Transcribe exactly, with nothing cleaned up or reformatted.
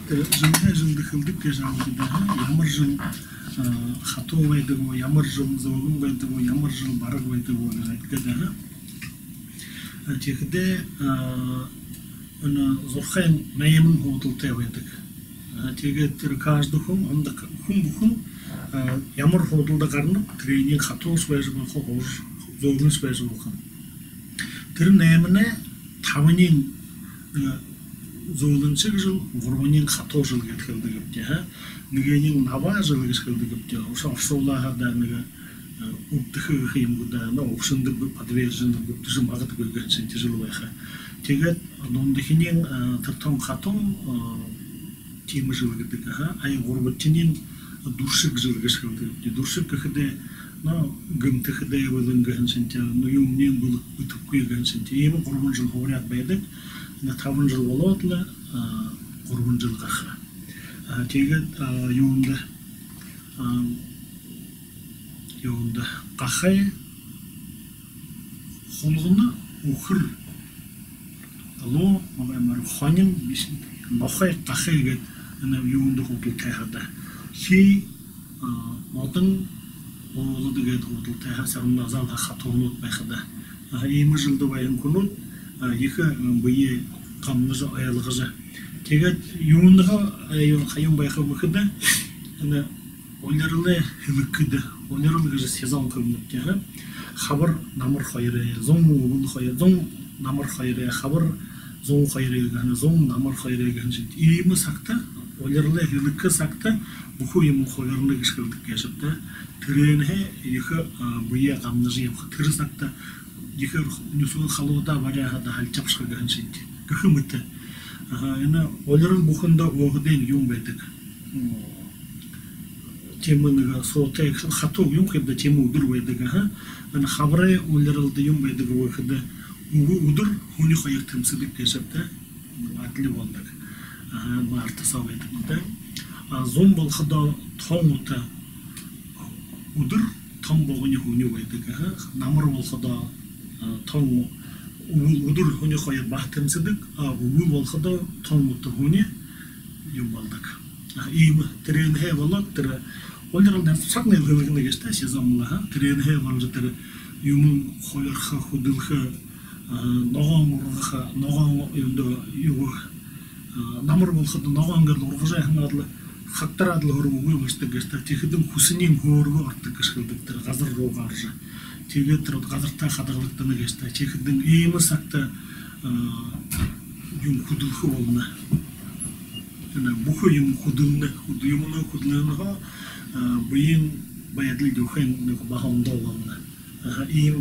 Тэрэ жэлһээ жэлдэ хэлдэг гэжэ ааб даа, ямар жэл хатуу байдаг гү, ямар жэл зөөлэн байдаг гү, ямар жэл бараг байдаг гү гэжэ. Тиихэдээ энэ зурхайн найман хуудалтай байдаг. Тиигээд тэрэ каждый хүн, ондоо хүн бүхэн ямар хуудалда гаранаб, тэрэниинь хатуушье байжа болохо, зөөлэншье байжа болохо. Тэрэ найманай табаниинь, зөөлэншэг жэл, гурбаниинь хатуу жэл гээд хэлдэг гээбди, ха. Нэгэниинь наваа жэл гэжэ хэлдэг гээбди. Үшөө оршуулаа хадаа нэгэ үбдэхэ гэхэ юм гү даа, но үбшэндэ подвержен, үбдэжэ магадгүй гэһэн шэнги жэл байха. Тиигээд дундахиниинь тэрэ тон хатуу, тиимэ жэл гэдэг, ха. Ай, гурбадахиниинь дүршэг жэл гэжэ хэлдэг гээбди. Дүршэг гэхэдээ, но гэмтэхэдээ бэлэн гэһэн шэнги, но юумэниинь бү-, бүтэхэгүй гэһэн шэнги. Иимэ гурбан жэл хууряад байдаг. Энэ табан жэл болоод лэ гурбан жэл гараха. Тиигээд юундэ, юундэ гахай хулгана, үхэр, луу, магаймаар хонин бэшэ, нохой, гахай гээд энэ юундэ хуудалтай хадаа. Хии, модон, уулад гээд хуудалтай ха, сарамназал ха, хатуунууд байха даа. Иимэ жэлдэ байһан хүнүүд ехэ бэеэ гамнажа, ойлгожо. Тиигээд юунһээ, юун, хаюун байха гэхэдэ, энэ улиралай һэлгэхэдэ, улирал гэжэ сезон хэлэнэбди, ха. Хабар намар хоёрой, зун үбэл хоёр, зун намар хоёрой, хабар зун хоёрой гэһэн, зун намар хоёрой гэһэн шэнги. Иимэ сагта, улиралай һэлгэхэ сагта бүхы юумэн хубирна гэжэ хэлдэг гээшэб даа. Тэрээнһээ ехэ бэеэ гамнажа ябаха. Тэрэ сагта ехээр нюсөөр халуудаа баряа хадаа халхибшаха гэһэн шэнги. Гэхэ мэтэ. Энэ улирал бүхэндөө өөһэдын юун байдаг. Тиимэ нэгэ суутай, хатуу юм хэбдэ, тиимэ үдэр байдаг, аха. Энэ хабарай улиралда юун байдаг бэ гэхэдэ, үбэл үдэр һүни хоёр тэмсэдэг гээшэб даа. Адли болодог. Аха, марта соо байдаг юм даа. Зун болоходоо тон ута үдэр, тон богони һүни байдаг, аха. Намар болоходоо тон, үбэл үдэр һүни хоёр баһа тэмсэдэг, а үбэл болоходоо тон ута һүни юм болодог. Иимэ, тэрээнһээ болоод тэрэ улирал дээрэ сагнай һэлгэнэ гээшэ даа, сезон лэ, аха. Тэрээнһээ болоод тэрэ юумэн хубирха, хүдэлхэ, ногоон ургаха, ногоон юундэ юугээ, намар болоходо ногоон гээд ургажа һанаад лэ, хагтараад лэ һөөргөө үгы болошодог гээшэ даа. Тиихэдэнь хүсэниинь һөөргөө ородог гэжэ хэлдэг, тэрэ газар руугаа орожо. Тиигээд тэрэ газартаа хадагалагдана гээшэ даа. Тиихэдэнь иимэ сагта юумэн хүдэлхэ болоно. Энэ бүхы юумэн хүдэлнэ, хүд-, юумэнэй хүдэлһэнһөө бэеын байдал юухэн нэгэ баһа ондоо болоно. Аха, иимэ